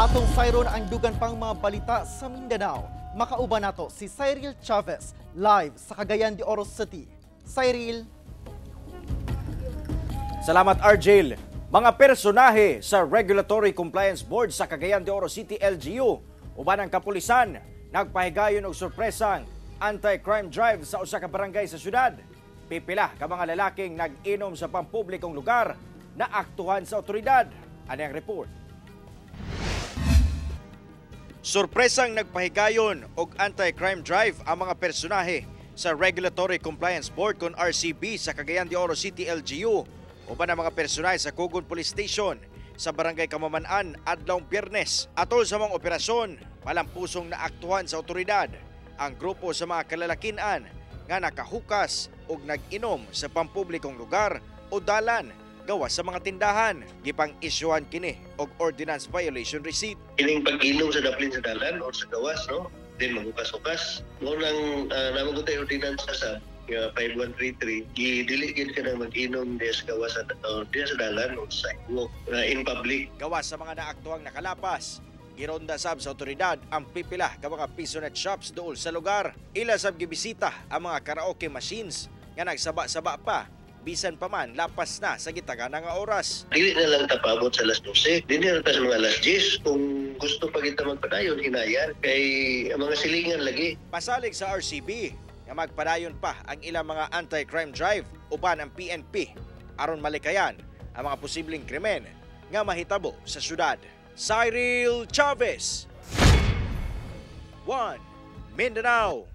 Atong sayron ang dugang pang mga balita sa Mindanao. Makauban nato si Cyril Chavez live sa Cagayan de Oro City. Cyril. Salamat, Argel. Mga personahe sa Regulatory Compliance Board sa Cagayan de Oro City LGU uban ang kapulisan nagpahigayon og sorpresang anti-crime drive sa usa ka barangay sa syudad. Pipila ka mga lalaking nag-inom sa pampublikong lugar na aktuhan sa otoridad. Ani ang report. Sorpresang nagpahigayon og anti-crime drive ang mga personahe sa Regulatory Compliance Board kon RCB sa Cagayan de Oro City LGU uban ang mga personahe sa Cogon Police Station sa Barangay Kamaman-an adlawng Biyernes. Atol sa mga operasyon, malampusong naaktuhan sa otoridad ang grupo sa mga kalalakinan nga nakahukas og nag-inom sa pampublikong lugar o dalan gawas sa mga tindahan. Gipang isyuhan kini og ordinance violation receipt. Kining pag-inom sa daplin sa dalan or sa gawas, no, then maghukas-hukas mo nang naa man tay ordinansa sa nga 5133, gidili gid ka nang mag-inom diya sa gawas at or diya sa dalan o sa sidewalk in public. Gawas sa mga naaktuhang nakalapas, gironda sab sa otoridad ang pipila ka mga pisonet shops duol sa lugar. Ila sab gibisita ang mga karaoke machines nga nagsaba-saba pa bisan pa man lapas na sa gitagana nga oras. Dili na lang ta paabot sa alas 12, dili na ta sa mga alas 10. Kung gusto pa kita magpadayon, hinayan kay ang mga silingan lagi. Pasalig sa RCB nga magpadayon pa ang ilang mga anti-crime drive uban ang PNP aron malikayan ang mga posibleng krimen nga mahitabo sa syudad. Cyril Chavez, 1 Mindanao.